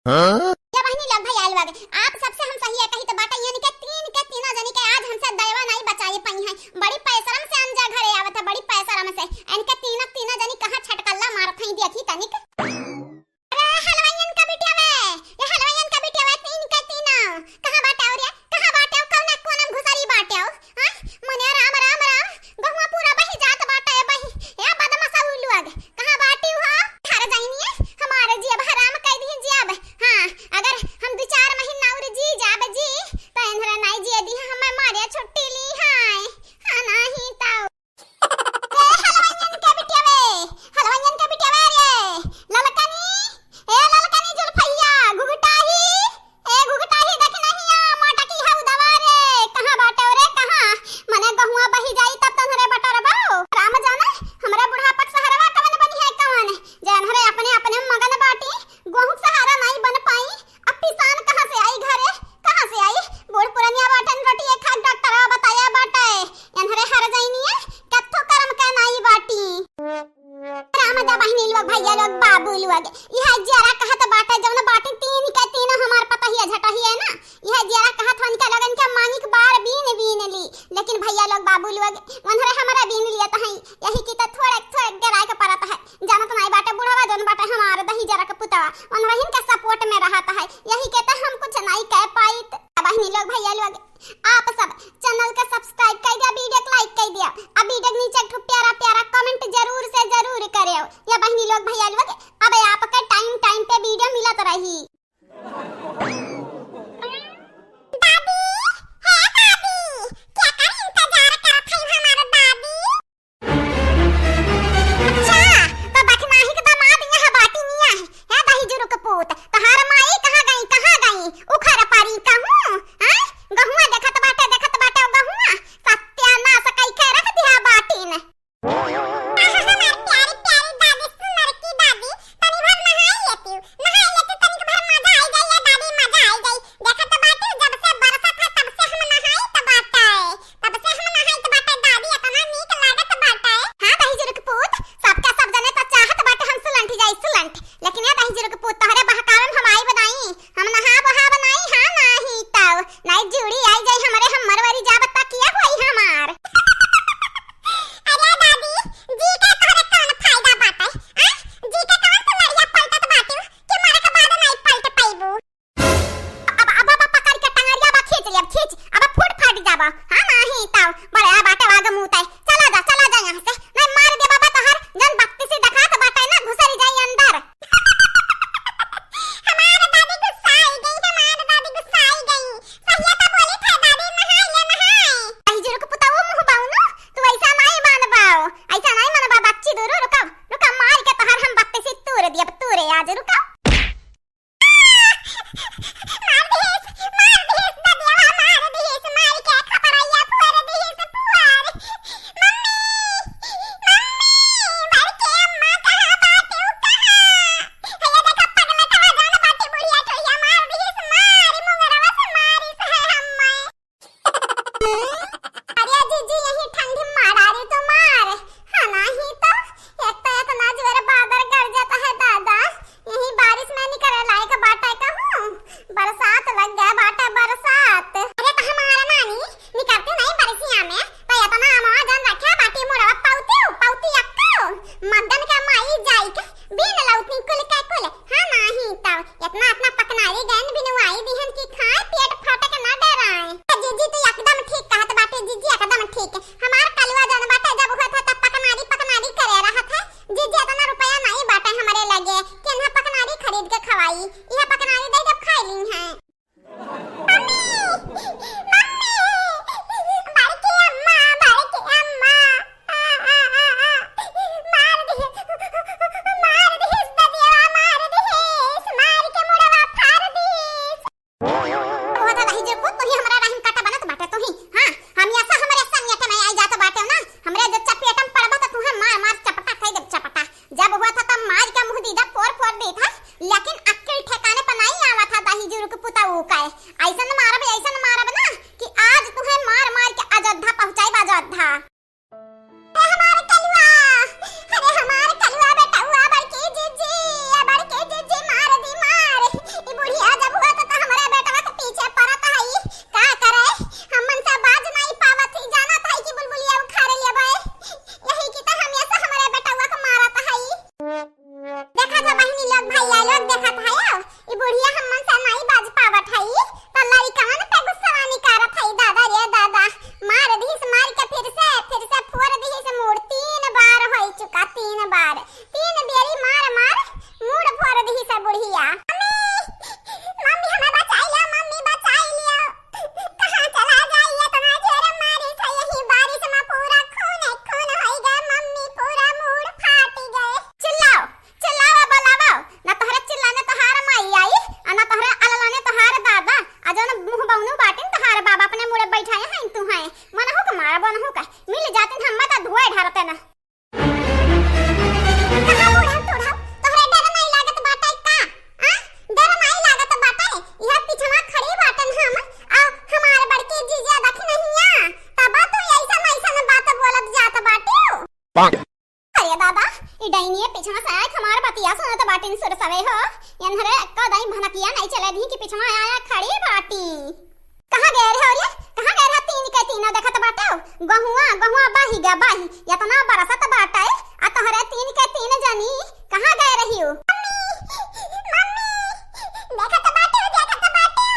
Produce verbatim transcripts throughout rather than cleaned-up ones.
हाँ? ये बहिनी लोग, भैया लोग, आप सबसे हम सही है कही तो बाटे, इनके तीन के तीनों जनी के आज हमसे दयवा नाई बचाए पाई हैं। बड़ी पैसरम से अनजा घरे आवत है, बड़ी पैसरम से। इनके तीनों तीनों जनी कहाँ छटकल्ला मारत हैं, देखी तनिक। अरे हलवाइयन का बिटिया वे, ये हलवाइयन का बिटिया वे, तीन के तीनों कहाँ बाटे हो रे? कहाँ बाटे हो? कौन कोनम घुसरी बाटे हो? हाँ? मने राम, राम, राम, गहुआ पूरा बही जात बाटे, बही। ए बदमाश उलुअग, कहाँ बाटी हो? हर जाइनिए, हमारे जियब हराम कई दी जियब। हाँ, अगर हम दो चार महीना और जी जाब जी, तो इन्हरे नाई जिए दी, हमें मारे छुट्टी ली है। हाँ, नहीं तो। ए हलवाइयन के बिटिया वे, हलवाइयन के बिटिया वे रे, ललकनी, ए ललकनी जुल्फैया, घुघटाही, ए घुघटाही दखिनहिया, माटा की हऊ दवा रे, कहाँ बाटे रे, कहाँ? मने गहुआ बही जाई तब तन्हरे बटरबो। राम जाने, हमरे बुढ़ापक सहारवा कवन बनी है कवन, जे अनहरे अपने अपने मगन बाटी, गोहूँ सहारा नाई बन पाई, अब पिसान कहाँ से आई घरे, कहाँ से आई? बूढ़ पुरनिया बाटन, रोटी एक खाक डॉक्टरवा बताया बाटे, एन्हरे हर जाइनिए, कत्थो करम के नाई बाटी। राम दा बहिनी लोग, भैया लोग, बाबू लोग, यह जियरा कहत बाटे, जौन बाटी तीन के तीन हमार पतहिया झटहिया ना, यह जियरा कहत हो इनके लोगन के मांगिक बार बीन बीन ली, लेकिन भैया लोग, बाबू लोग, उन्हरे हमारा बीन लियत हैं, यही की तो थोड़े थोड़े डेराए के परत है। जानत नाई बाटे बुढ़वा जौन बाटे हमार दही जरा के पुतवा, उन्हरे इनके support में रहत है, यही के तो हम कुछ नाई कह पाइत। बहिनी लोग, भैया लोग, आप सब channel के subscribe कर दिया, video के like कर दिया, अब video के नीचे एक ठो प्यारा प्यारा comment जरूर से जरूर करे। ये बहिनी लोग, भैया लोग, अब आपके time time पे video मिलत रही। दादी, हे दादी, केकर इंतजार करत है हमार दादी? अच्छा, तो बखनाही के दामाद यहाँ बाटी निया है। हे दही जुरुक पूत, तहार माई कहाँ गई, कहाँ गई? उखर पारी कहूँ, हैं? गहुआ देखत बाटे, देखत बाटे गहुआ। सत्यानाश कई के रख दिया बाटी ने। आहा, हमार प्यारी प्यारी दादी, सुनर की दादी, तनी भर नहाई लेती, नहाई लेती, तनिक भर मजा आई जाई, ये दादी मजा आई जाई। देखत बाटी, जब से बरसत है, तब से हम नहाई त बाटे। तब से हम नहाइत बाटे दादी, एतना नीक लागत बाटे। हाँ, दही जुरुक पूत, सबका सब जने त चाहत बाटे हम सुलंठी जाई सुलंठ, लेकिन ये दही जुरुक पूत तोहरे बहकावे में हम आई बनाई, हम नहाब वहाब नाई, हाँ नाही तब, नाई जूड़ी आई जाई हमरे, हम मरवरी जाब त किया होई हमार। अरे दादी, जी के तोहरे कौन फायदा बाटे, आ? जी के कौन तू लड़िया पलटत बाटू कि मरे के बाद नाई पलट पाइबू? अब, अब, अब पकड़ के टंगरिया बा, खींच ले, अब खींच, अब फूट फाट जाबा। हाँ, नाही ताऊ, बड़े बाटे वाग मुंह ताई। चला जा, चला जा यहाँ से, नहीं मार दे बाबा तोहर, जन बत्तीसी देखात बाटे ना, घुसरी जाई अंदर। हमार दादी गुस्साई गई, हमार दादी गुस्साई गई। सहिया तो बोली थे दादी, नहाई ले, नहाई। अही जुरुक पुताऊ मुँह बाऊ नु, तू ऐसा नहीं मानबाओ, ऐसा नहीं मानबा बच्ची दुरू, रुका, रुका, मार के तोहर हम बत्तीसी तूर दियब, तूरे आज, रुका। मार दिहिस, मार दिहिस, ददियावा मार दिहिस, मार के खपड़ैया फोर दिहिस, फोर। मम्मी, मम्मी, बड़की अम्मा कहाँ बाटू, कहाँ? हैया देखा, पगला कहाँ जान बाटी बुढ़िया, ठोइया मार दिहिस, मार, मुंगरवा से मारिस है हम्मे। अरे जीजी, यही ठंडी मारा रे तो मार। हाँ, नाही तो, एक तो इतना जोर बादर गरजत है दादा, यही बारिश में निकरे लायक बाटे कहूँ, बरसात लग गया बाटे बरसात। अरे तो हमारा नानी निकलती नहीं बरसिया में, तो इतना अमवा जन रखे बाटी मुड़वा पौती, पौती अक्का, मगन का माई जाई के बीन लौती कुल के कुल। हाँ, नाही तब इतना, इतना पकनारी गैन बिनुआई दिहन कि खाए पेट फाटे के ना डराए। ए जीजी, तू एकदम ठीक कहत बाटे जीजी, एकदम ठीक। हमार कलुआ जन बाटे जब हुआ था तब पकनारी, पकनारी करे रहा था। जीजी, इतना रुपया नहीं बाटे हमरे लगे कि इन्हें पकनारी खरीद के खवाई। यह पकनारी दे जब खाई ली हैं। मम्मी, मम्मी, बड़की अम्मा, बड़की अम्मा, आ, आ, आ, आ, मार दिहिस, मार दिहिस ददिया, मार दिहिस, मार के मुड़वा फाड़ दिहिस। वो तो रही जो को, तू ही हमरा रहीम काटा बनत बाटे तू ही। हाँ, हम ऐसा हमरे सामने के में आई जात बाटे ना, हमरे जब चपेट में पड़बा तो तुहे मार मार चपटा कह देब चपटा। जब हुआ था तब मार के मुंह दीदा फोर फोर देत है, लेकिन अक्ल ठिकाने पर नहीं आवा था दही जुरुक पुताऊ का। ऐसन मारब, ऐसन मारब ना कि आज तुहे मार मार के अयोध्या पहुंचाई, अयोध्या। अरे हमार कलुआ, अरे हमार कलुआ बेटउआ, बड़की जीजी, ए बड़की जीजी मार दी मार। ई अच्छा बहिनी लोग, भैया लोग, देखत हयो, ई बुढ़िया हमन से नाई बाज पावत हई, त लड़िकवन पे गुस्सा निकारत हई। दादा रे दादा, मार दिहिस, मार के फिर से, फिर से फोर दिहिस मूड़। तीन बार होई चुका, तीन बार, तीन बेरी मार मार मूड़ फोर दिहिस बुढ़िया। मम्मी, मम्मी, हमें बचाई लो, मम्मी, बचाई लियो। कहाँ चला जाई, इतना जोर मारिस है, यही बारिश में पूरा खून खून होई गए मम्मी, पूरा मूड़ फाटी गए। चिल्लाओ, चिल्लाओ, बोलाओ, ना तोहरे चिल्लाने तोहार माई आई, आ ना तोहरे अललाने तोहार दादा, आ जौन मुँह बौनू बाटिन तोहार बाबा अपने मुड़े बैठाए हैं तू हैं। मनहू के मारा, बनहू का, मिल जातिन हम तो धुआं ढारते ना। कहाँ बूढ़ा टूढ़ा, तोहरे डर नाई लागत बाटे का? आ? डर नाई लागत बाटे? इहाँ पिछवा खड़ी बाटन हम, आ हमार बड़की जीजा दखिनहिया, तब तू अइसन अइसन बात बोलत जात बाटू। अरे दादा, ई डैनिये पिछवा से आए हमार बतिया सुनत बाटिन सुर सवे हो, एन्हरे एक्को दाई भनकिया नाई चले दी कि पिछवा आया खड़ी बाटी। कहाँ गए रहे हो रे? कहाँ गए रहे? तीन के तीनों देखत बाटे। गहुआ, गहुआ बाही गा बाही। इतना बरसत बाटे, आ तोहरे तीन के तीन जनी कहाँ गए रही हो? मम्मी, मम्मी, देखत बाटे, देखत बाटे।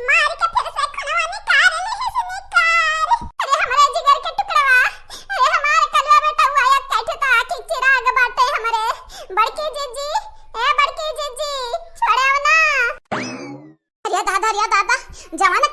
मार के फिर से खुनवा निकाल ले से निकाल। अरे हमरे जिगर के टुकड़वा, अरे हमार कलवा बेटवा, एक कैठे तो आँखी चिराग बाटे हमरे। बड़की जीजी, ए बड़की जीजी, छोड़े ना। अरे दादा, अरे दादा, जवन